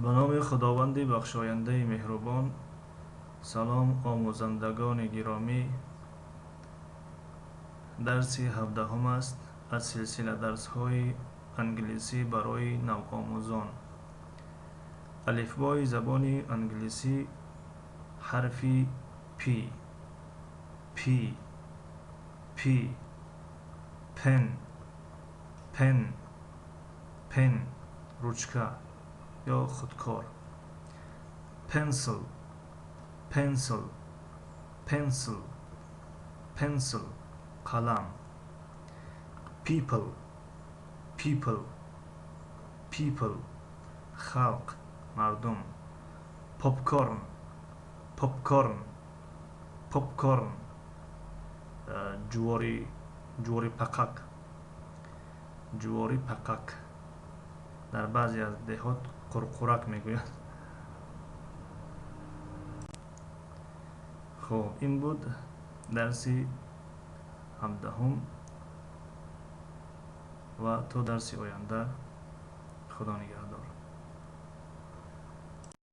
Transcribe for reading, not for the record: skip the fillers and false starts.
Ба номи Худованди бахшояндаи меҳрубон. Салом, омӯзандагони гиромӣ. Дарси 17-ум аст аз силсила дарсҳои англисӣ барои навомӯзон. Алифбои забони англисӣ, ҳарфи P. P, P, pen, pen, pen, ручка ё худкор. Pencil, pencil, pencil, pencil, қалам. People, people, people, халқ, мардум. Popcorn, popcorn, popcorn, ҷувори, ҷувори пақак, ҷувори пақак. Дар баъзе аз деҳот қурқурак мегӯянд. Хуб, ин буд дарси 17-ум ва то дарси оянда Худо нигаҳдор.